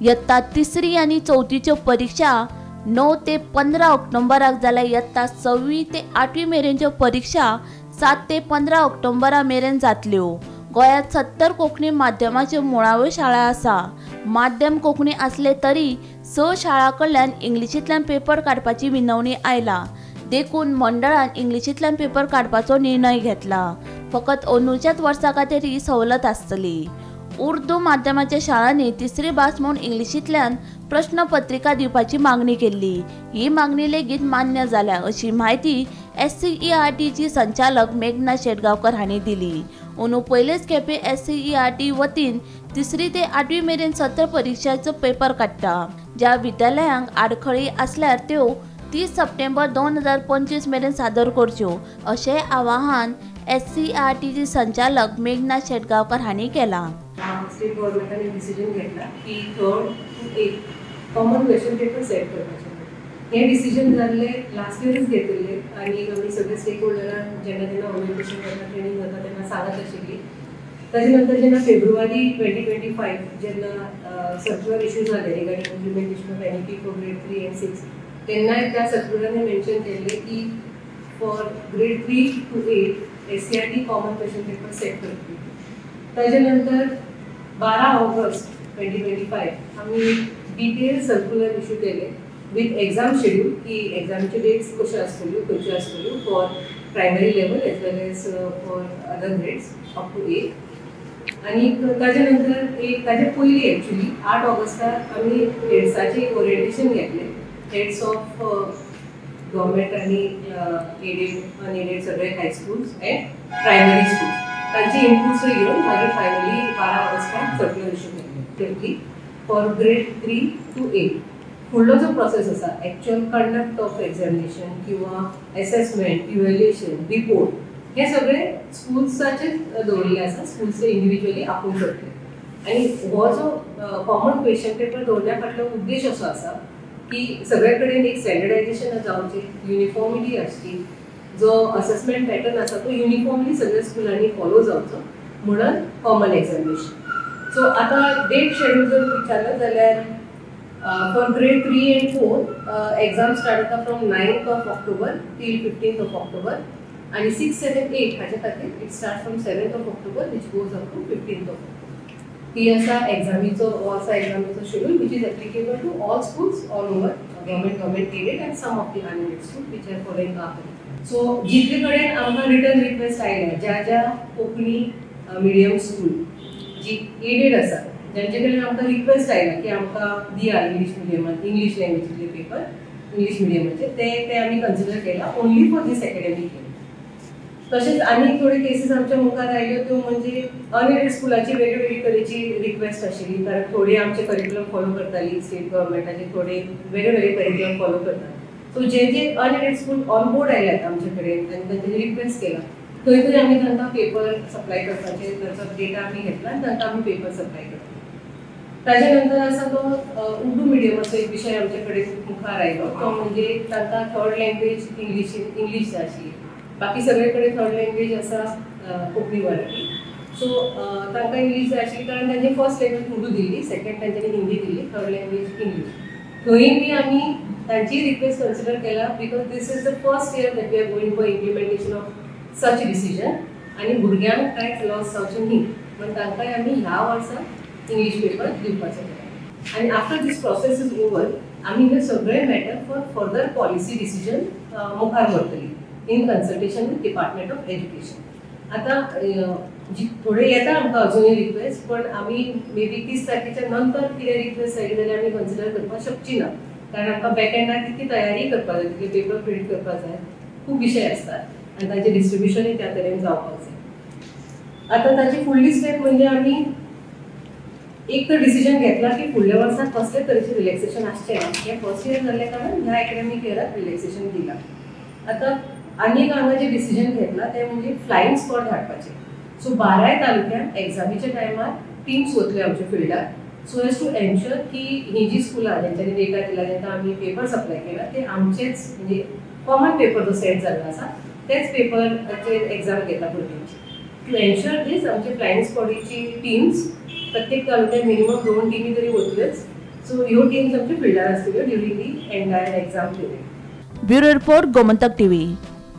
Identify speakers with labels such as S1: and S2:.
S1: यत्ता तिसरी आनी चवथीच्यो परिक्षा 9 ते 15 ऑक्टोबराक जाल्यार यत्ता 6वी ते 8वी मेरेनच्यो परिक्षा 7 ते 15 ऑक्टोबरा मेरेन जातल्यो। गोंयांत 70 कोंकणी माध्यमाच्यो मुळाव्यो शाळा आसा। माध्यम कोंकणी आसले तरी 6 शाळां कडल्यान इंग्लिशींतल्यान पेपर काडपाची विनवणी आयला, देखून मंडळान इंग्लिशींतल्यान पेपर काडपाचो निर्णय घेतला। फकत अंदूच्याच वर्सा खातीर ही सवलत आसतली। उर्दू माध्यमाच्या शाळांनी तिसरी भास म्हूण इंग्लिशींतल्यान प्रश्नपत्रिका दिवपाची मागणी केल्ली। ही मागणी लेगीत मान्य जाल्या अशी म्हायती SCERTची संचालक मेघना शेटगांवकर हांणी दिली। अंदू पयलेच खेपे SCERT वतीन 3री ते 8वी मेरेन सत्र परिक्षाचो पेपर काडटा। ज्या विद्यालयांक आडखळी आसल्यार त्यो 30 सप्टेंबर 2025 मेरेन सादर करच्यो अशें आवाहन SCERTची संचालक मेघना शेटगांवकर हांणी केलां।
S2: स्टेट गव्हर्नमेंटान डिसिजन घेतला की 3rd to 8th common question paper set करपाचें। हें डिसिजन जाल्लें लास्ट इयरूच घेतिल्लें आनी आमी सगळे स्टेक होल्डरांक जेन्ना जेन्ना ओरिएंटेशन जाता, ट्रेनींग जाता तेन्ना सांगत आशिल्ली। ताजे नंतर जेन्ना फेब्रुवारी 2025 जेन्ना सर्क्युलर इशू जालें regarding implementation of NEP for grade 3 and 6 तेन्नाय त्या सर्क्युलरान मेन्शन केल्लें की for grade 3 to 8 SCERT common question paper set करतली। ताजे नंतर 12 ऑगस्ट 2025 आमी डिटेल सर्क्युलर इशू केले विथ एग्जाम शेड्यूल की एग्जामचे डेट्स कश्यो आसतल्यो, खंयच्यो आसतल्यो for primary level as well as for other grades up to 8। आनी ताजे नंतर एक ताजे पयलीं एक्चुली 8 ऑगस्टाक आमी हेड्साचें एक ओरिएंटेशन घेतलें, हेड्स ऑफ गव्हर्मेंट आनी एडेड अनएडेड सगळे हायस्कूल्स एंड प्रायमरी स्कूल्स तांचे इनपुट्सूय घेवन मागीर फायनली 12 ऑगस्टाक सर्क्युलर इशू केल्ली फॉर ग्रेड 3 टू 8। फुडलो जो प्रोसेस आसा एक्चुअल कंडक्ट ऑफ एग्जामिनेशन किंवा एसेसमेंट, इव्हॅल्युएशन, रिपोर्ट हे सगळे स्कूल्साचेच दवरिल्ले आसा, स्कूल्स इंडिविज्युअली आपूण करतले। आनी हो जो कॉमन क्वेश्चन पेपर दवरल्या फाटलो उद्देश असो आसा की सगळे कडेन एक स्टँडर्डायजेशन जावचें, युनिफॉर्मिटी आसची, जो असेसमेंट पॅटर्न आसा तो युनिफॉर्मली सगळ्या स्कुलांनी फॉलो जावचो म्हणून कॉमन एग्जामिनेशन। सो आतां डेट शेड्यूल जर विचारलं जाल्यार for grade 3 and 4 exam start जाता from 9th of October till 15th of October आनी 6, 7, 8 हाच्या खातीर it start from 7th of October which goes up to 15th of October। ही आसा एग्जामीचो, हो आसा एग्जामीचो schedule which is applicable to all schools all over government, government aided and some of the unaided school which are following our curriculum. So जितले कडेन आमकां return request आयल्या ज्या ज्या Konkani medium school जी एडेड आसा जांचे कडेन आमकां रिक्वेस्ट आयला की आमकां दिया इंग्लीश मिडियमान इंग्लीश लँग्वेजींतले पेपर इंग्लीश मिडियमाचे ते ते आमी कन्सिडर केला only for this academic year. तशेंच आनीक थोडे केसीस आमच्या मुखार आयल्यो त्यो म्हणजे अनएडेड स्कुलाची वेगळी वेगळी तरेची रिक्वेस्ट आशिल्ली, कारण थोडी आमचे करिक्युलम फॉलो करताली स्टेट गव्हर्मेंटाचे, थोडे वेगळे वेगळे करिक्युलम फॉलो करतात। So J J unaided school on board आयल्यात आमचे कडेन आनी तांच्यांनी रिक्वेस्ट केला थंय थंय आमी तांकां पेपर सप्लाय करपाचे तांचो डेटा आमी घेतला आनी तांकां आमी पेपर सप्लाय करता। ताजे नंतर आसा तो उर्दू मिडियमाचो एक विशय आमचे कडेन मुखार आयलो तो म्हणजे तांकां थर्ड लँग्वेज इंग्लीश जाय आशिल्ली, बाकी सगळे कडेन थर्ड लँग्वेज आसा कोंकणी मराठी। सो तांकां इंग्लीश जाय आशिल्ली कारण तांची फर्स्ट लँग्वेज उर्दू दिल्ली, सेकंड तांच्यांनी हिंदी दिल्ली, थर्ड लँग्वेज इंग्लीश। थंय बी आमी तांची रिक्वेस्ट कन्सिडर केला because this is the first year that we are going for implementation of such decision आनी भुरग्यांक कांयच लॉस जावचें न्ही म्हण तांकांय आमी ह्या वर्सा इंग्लीश पेपर दिवपाचें केलां। आनी after this process is over आमी हे सगळे matter for further policy decision मुखार व्हरतली in consultation with department of education. आतां जी थोडे येता आमकां अजुनूय रिक्वेस्ट, पण आमी मे बी 30 तारखेच्या नंतर कितें रिक्वेस्ट आयली जाल्यार आमी कन्सिडर करपाक शकची ना, कारण आमकां बॅक एंडाक तितकी तयारी करपाक जाय, तितके पेपर प्रिंट करपाक जाय, खूब विशय आसतात आनी तांचें डिस्ट्रिब्युशनूय त्या तरेन जावपाक जाय। आतां ताची फुडली स्टेप म्हणजे आमी एक तर डिसिजन घेतला की फुडल्या वर्सा कसले तरेचें रिलॅक्सेशन आसचें ना, हें फर्स्ट इयर जाल्ल्या कारणान ह्या एकेडमीक इयराक रिलॅक्सेशन दिलां। आतां आनी एक हांगा जें डिसिजन घेतलां तें म्हणजे फ्लायींग स्क्वॉड धाडपाचें। सो 12 तालुक्यांत एग्जामीच्या टायमार टिम्स वतल्यो आमच्या फिल्डार सो एज टू एन्श्योर की ही जी स्कुलां ज्यांच्यांनी डेटा दिला, तांकां आमी पेपर सप्लाय केला ते आमचेच म्हणजे कॉमन पेपर जो सेट जाल्लो आसा तेच पेपराचेर एग्जाम घेता भुरग्यांची। टू एन्श्योर दीस आमचे फ्लायींग स्क्वॉडीची टिम्स प्रत्येक तालुक्यात मिनिमम 2 टिमी तरी वतल्योच सो ह्यो टिम्स आमच्यो फिल्डार आसतल्यो during the entire exam period.
S1: Bureau report, Gomantak TV.